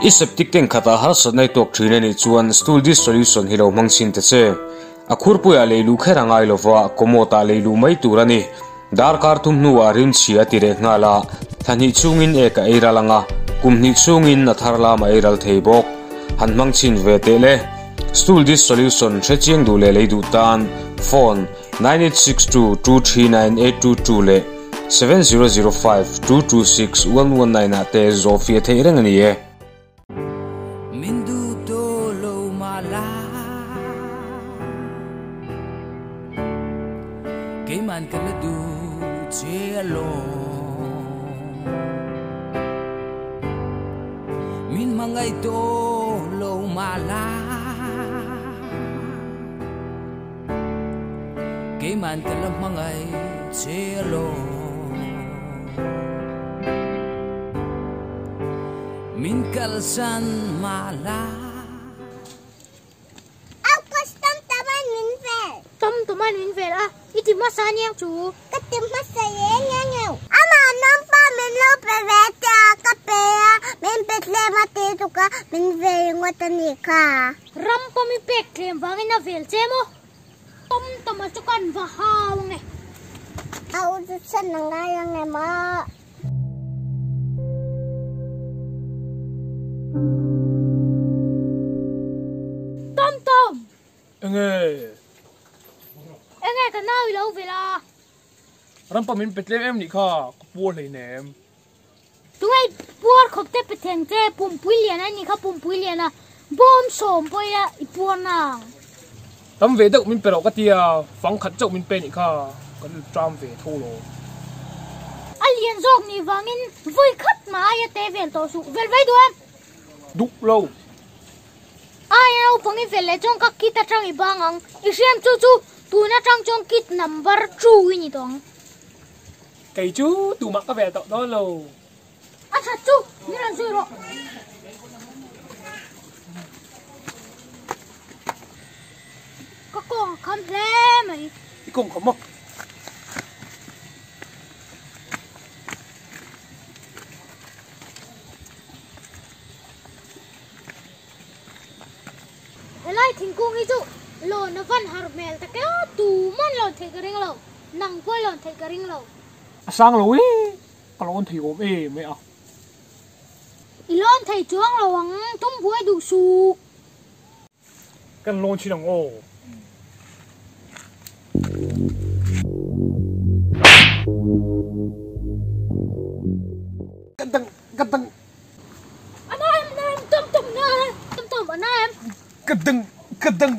I septic tank khatah harsatna i tawk thin a nih chuan stool dissolution hi lo hmang chhin ta che. A khurpuiah lei luh kher a ngai lova, commode ah lei luh mai tur a ni. Darkar thum hnuah rimchhia a ti reh nghal a, thla hnih chhungin ek a ei ral ang a, kum hnih chhungin a thar lam a ei ral thei bawk. Han hmang chhin ve teh le. Stool dissolution hre chiang duh leh lei duh tan phone 9862 239 822 leh 7005 226 119 ah te zawh fiah theih reng a ni e. Min duh tawh lo mah la Keiman ka la duh che alawm Min hmangaih tawh lo mah la Keiman ka la hmangaih che alawm Min kalsan mah la. Au coach tam taman min vel. Tam taman min vel a, i ti hmasa aniang chu. Ka ti hmasa e ngengeu. Amah nawmpa min lo pe ve teh a, ka pe a, min pe tlem a ti tuk a, min ve ringawt a nih kha. Ram pawm i pek tlem vangin a vel che maw? Tom tama chu kan va hau nge. A u chu chhan a ngai ang em a? Tom Tom! Enge? Enge ka nau i lo vel a? Ram pawh min pe tlem em nih kha, ka puar hleinem. Tungai puar khawp te pe theng che, pumpui lian a nih kha pumpui lian a, bawm sawm pawh ila i puar na ang. Tam ve deuh min pe rawh ka tia, fang khat chauh min pe nih kha, kan tram ve tho lo. A lian zawk nih vangin vawi khat mah aia te vel tawh suh, vel vai duh em? Duh lo. Aia naupang i vel leh chuan ka kit atang i bang ang, i hriam chu chu tun atang chuan kit number two i ni tawh ang. Kei chu tumah ka vel tawh dawn lo. A that chu, min rawn zui rawh. Ka kawng a kham hle mai. I kawng kham maw? Helai thingkung hi chu lawn a van har hmel tak e, tuman lawn theih ka ring lo. Nang pawh i lawn theih ka ring lo. A sang lo e, ka lawn thei awm em e a. I lawn thei chuang lo ang, tum buai duh suh. Kan lawn chin ang aw. Ka dang, ka dang. A na em, a na em, tum tum na em, tum tum a na em. Ka dang, ka dang.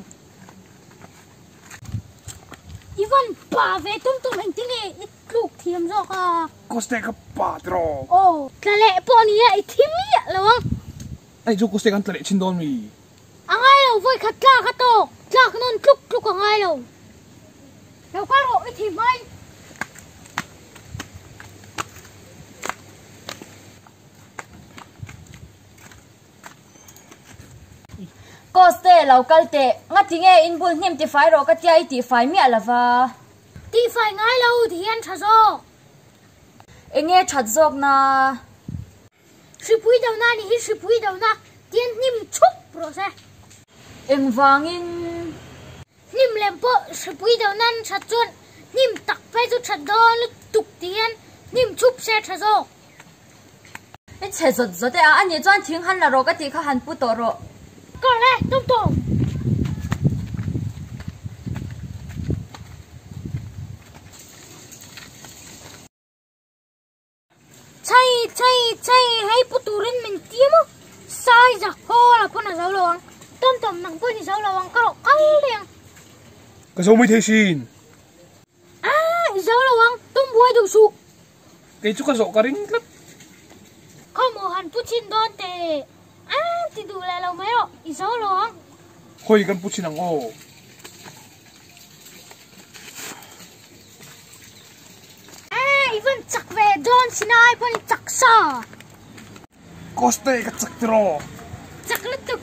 I van pa ve tum tum engtin nge i tluk thiam zawk a? Koste ka pa tiraw? Aw, tla leh pawh nia i thi miah lo ang. Anih chu Koste kan tla leh thin dawn mi? A ngai lo, vawi khat tlak a tawk, tlak nawn tluk tluk a ngai lo. Lo kal rawh i thi hmain. Coste, lo kal teh. Ngati nge in bul hnim tifai rawh ka tia i tihfai miah lova. Tihfai ngai lo ti hian tha zawk. Enge that zawk na? Hripui dona nih hi hripui dona tian hnim chhup rawh se. Engvangin? Hnim lem pawh hripui dona an that chuan hnim tak phei chu that dawn lutuk ti hian hnim chhup se tha zawk. I chhe zawt zawt e a, ani chuan thing han la rawh ka tih kha han pu tawh rawh. Ka le, tum tum. Chai chai chai hei pu turin min ti maw sai za haw la pawn a zo lo ang tum tum nang pawhin i zo lo ang ka rawh kal daih ang. Ka zo mai thei sin. A i zo lo ang tum buai duh suh. Kei chu ka zawh ka ring tlat. Khawmaw han pu chhin dawn teh. A ti duh leh lo mai rawh, i zo lo ang. Khawi kan pu chhin ang aw. A i van chak ve dawn Sinai pawn i chak sa. Coste ka chak tiraw. Chak lutuk.